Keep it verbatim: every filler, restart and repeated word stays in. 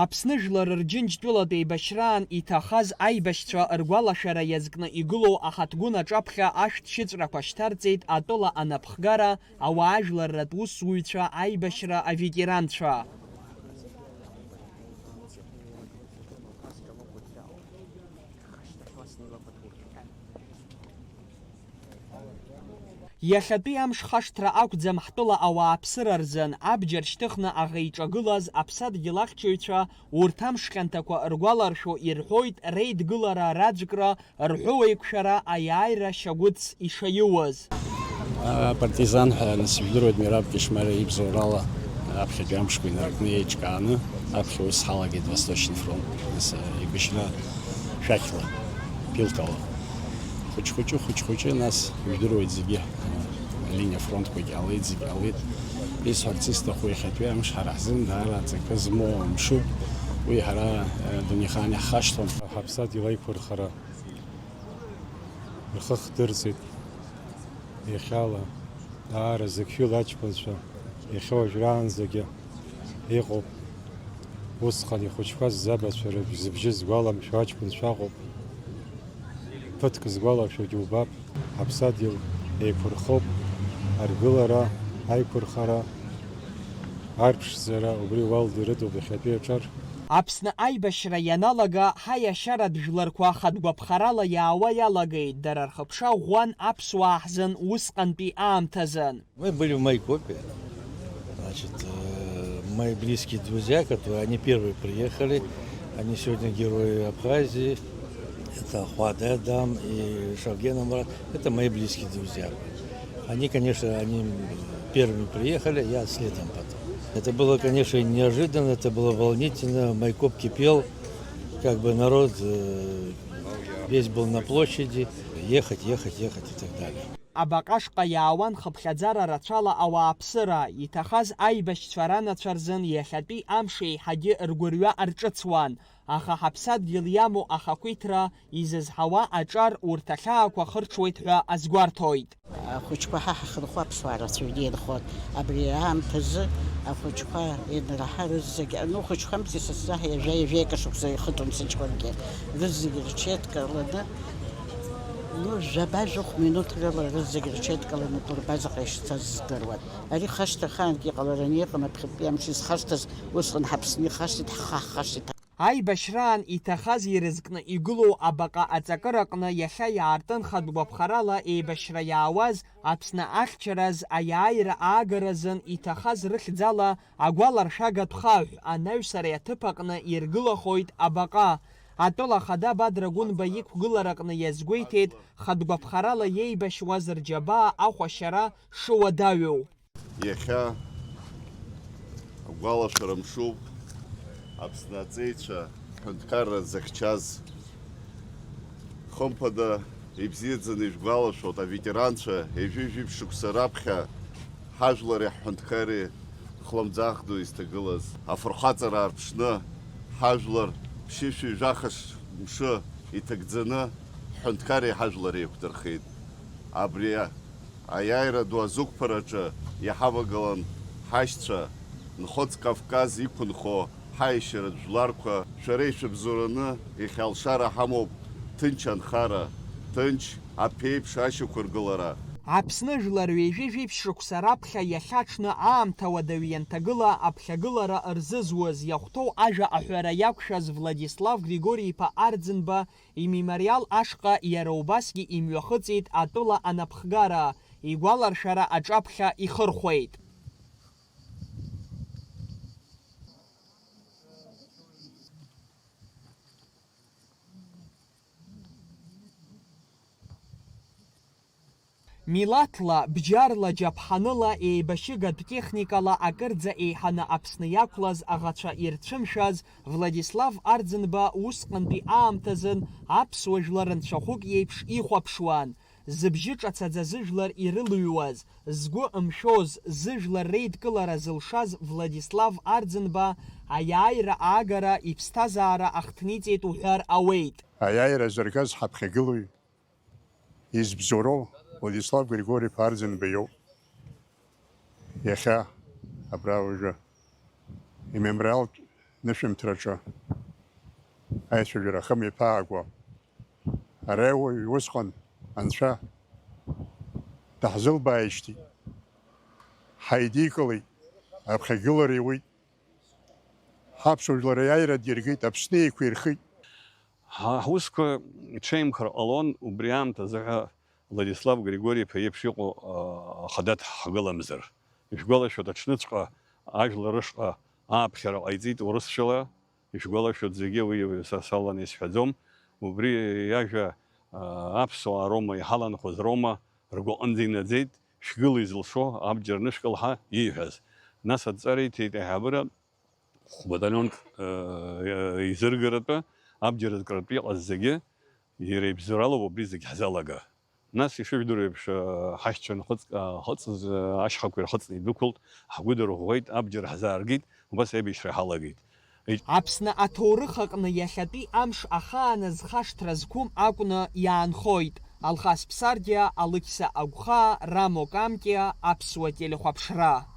Аԥсны Жәлар Рџьынџьтәылатә Еибашьраан иҭахаз аибашьцәа ргәалашәара иазкны игылоу аҳаҭгәын аҿаԥхьа ашәҭшьыҵәрақәа шьҭарҵеит атәыла анапхгара, ауаажәларратә усзуҩцәа, аибашьра аветеранцәа. Иахьатәи амш хашҭра акәӡам ҳтәыла ауааԥсыра рзын, абџьар шьҭыхны аӷа иҿагылаз аԥсадгьыл ахьчаҩцәа, урҭ амш хьанҭақәа ргәаларшәо ирҳәоит реидгылара, раӡәкра, рҳәоуеиқәшәара, аиааира шьагәыҭс ишаиуаз. Апартизан ҳәа нас ижәдыруеит Мераб Кьышьмариа ибзоурала аԥхьатәи амшқәа инаркны еиҿкааны, аԥхьа ус ҳалагеит Восточный фронт, нас, еибашьра шәақьла, пилкала. Хәыҷ-хәыҷы, хәыҷ-хәыҷы, нас ижәдыруеит зегьы, алиниа фронтқәагь ҟалеит, зегь ҟалеит. Исҳәарц исҭаху, иахьатәи амш ҳара ҳзын даара аҵакы змоу амшуп. Уи ҳара, э, дунеихаан иаҳхашҭуам. Ҳаԥсадгьыл аиқәырхара рхы хдырҵеит. Иахьала даара зықьҩыла аҷкәынцәа, иахьа уажәраанӡагьы иҟоуп. Усҟан ихәыҷқәа ззабацәа рыбжь-, зыбжьы згәаламшәо аҷкәынцәа ыҟоуп. Ԥыҭк згәалашәогьы убап, ҳаԥсадгьыл еиқәырхоуп, аргылара, аиқәырхара, арԥшӡара убри уалда ирыдуп иахьатәи аҿар. Аԥсны аибашьра ианалага, ҳаиашьаратә жәларқәа хатә гәаԥхарала иаауа иалагеит, дара рхыԥша ӷәӷәан аԥсуаа ҳзын усҟантәи аамҭазын. Мы были в Майкопе. Значит, э, мои близкие друзья, которые, они первые приехали, они сегодня герои Абхазии. Это Ахуад Адам и Шавгена Мурат. Это мои близкие друзья. Они, конечно, они первыми приехали, я следом потом. Это было, конечно, неожиданно, это было волнительно. Майкоп кипел, как бы народ, э, весь был на площади. Ехать, ехать, ехать и так далее. Абаҟа шҟа иаауан хыԥхьаӡара рацәала ауааԥсыра, иҭахаз аибашьцәа ранацәа рзын иахьатәи амш еиҳагьы ргәырҩа арҿыцуан, аха ҳаԥсадгьыл иамоу ахақәиҭра, изызҳауа аҿар урҭ ахьаақәа хырҽуеит ҳәа азгәарҭоит. Ахәыҷқәа ҳа ҳахьынхо аԥсуаа рацәаҩны инхоит. Абри аамҭазы ахәыҷқәа инраҳа рызегь, ну, хәыҷқәамзи са сзаҳа ҩажәа, ҩажәа акы шықәса ихыҵуан сыҷкәынгьы. Рызегь рҽеидкыланы, ну, жәаба-жәохә минуҭ рыла рызегь рҽеидкыланы атурбазаҟа ишцаз здыруан. Ари хашҭра ахаангьы иҟалараны иҟам, аԥхьатәи амш изхашҭыз усҟан ҳаԥсны ихашҭит, ҳхы ҳхашҭит. Аибашьраан иҭахаз ирызкны игылоу абаҟа аҵакыраҟны иахьа иаартын хатә гәаԥхарала еибашьра иаауаз Аԥсны ахьчараз аиааира аагаразын иҭахаз рыхьӡала агәаларшәагатә хаҳә анаҩсареи аҭыԥ аҟны иргылахоит абаҟа. Атәыла ахада Бадра Гәынба иқәгылараҟны иазгәеиҭеит хатә гәаԥхарала иеибашьуаз рџьабаа ахәашьара шыуадаҩу. Иахьа агәалашәара мшуп, Аԥсны аҵеицәа ҳҳәынҭқарра захьчаз. Хымԥада, ибзиаӡаны ижәгәалашәоит аветеранцәа, ҩажәи жәиԥшь шықәса раԥхьа ҳажәлари ҳҳәынҭқарреи хлымӡаах ду изҭагылаз. Афырхаҵара аарԥшны, ҳажәлар ԥшьышәи жәаха мшы иҭагӡаны, ҳҳәынҭқарреи ҳажәлари еиқәдырхеит. Абри аиааира ду азықәԥараҿы иҳавагылан ҳашьцәа, Нхыҵ Кавказ иқәынхо ҳаиашьаратә жәларқәа, шәара ишәыбзоураны иахьа алшара ҳамоуп ҭынч анхара, ҭынч аԥеиԥш ашьақәыргылара. Аԥсны жәлар ҩажәи жәиԥшь шықәса раԥхьа иахьаҽны аамҭа уадаҩ ианҭагыла аԥхьагылара рзызуз иахәҭоу ажәа аҳәара иақәшәаз Владислав Григори-иԥа Арӡынба имемориал ашҟа иара убасгьы имҩахыҵит атәыла анапхгара, игәаларшәара аҿаԥхьа ихырхәеит. Милаҭла, бџьарла, џьаԥҳаныла, еибашьыгатә техникала акырӡа еиҳаны Аԥсны иақәлаз аӷацәа ирцәымшәаз Владислав Арӡынба усҟантәи аамҭазын аԥсуа жәлар нцәахәык иеиԥш ихәаԥшуан, зыбжьы ҿацаӡа зыжәлар ирылыҩуаз, згәы мшәоз, зыжәлар реидкылара зылшаз Владислав Арӡынба аиааира аагара иԥсҭазаара ахҭниҵеит уҳәар ауеит. Аиааира зыргаз ҳаԥхьагылоуи избзоуроу Владислав Григори-иԥа Арӡынба иоуп. Иахьа абра уажәы имемориалтә нышәынҭраҿы аицәажәара ахымҩаԥаагәа. Ара уаҩ усҟан Анцәа даҳзылбааижьҭеи ҳаидикылеит, аԥхьагылара иуит, ҳаԥсуа жәлар аиааира диргеит, Аԥсны еиқәирхеит. Ҳа ҳусқәа ҽеимхар ҟалон, убри аамҭазы ҳәа Владислав Григори-иԥа иеиԥш иҟоу ахада дҳгыламзар. Ишәгәалашәоит, аҽныҵәҟьа ажәлар рышҟа ааԥхьара ҟаиҵеит урысшәала, ишәгәалашәоит зегьы, уи са саланы исҳәаӡом. Убри иажәа аԥсуаа роума, иҳаланхоз роума, ргәаҟынӡа инаӡеит, шәгыл изылшо абџьар нышәкыл ҳәа ииҳәаз. Нас адҵа риҭеит аиҳабыра хә-баталионк изыргаратәы, абџьар зкратәы иҟаз зегьы иреибзуралоуп убри зегь ҳзалага. Нас, ишыжәдыруа еиԥш, ҳашьцәа нхыҵ-, ҳхыҵыз ашьхақәа ирхыҵны идәықәылт, ҳгәы дырӷәӷәеит, абџьар ҳзааргеит, убас аибашьра ҳалагеит. Аԥсны аҭоурых аҟны иахьатәи амш ахааназ хашҭра зқәым акәны иаанхоит Алхас Ԥсардиа, Алықьса Агәхаа, Рамо Камтиа, Аԥсуа телехәаԥшра.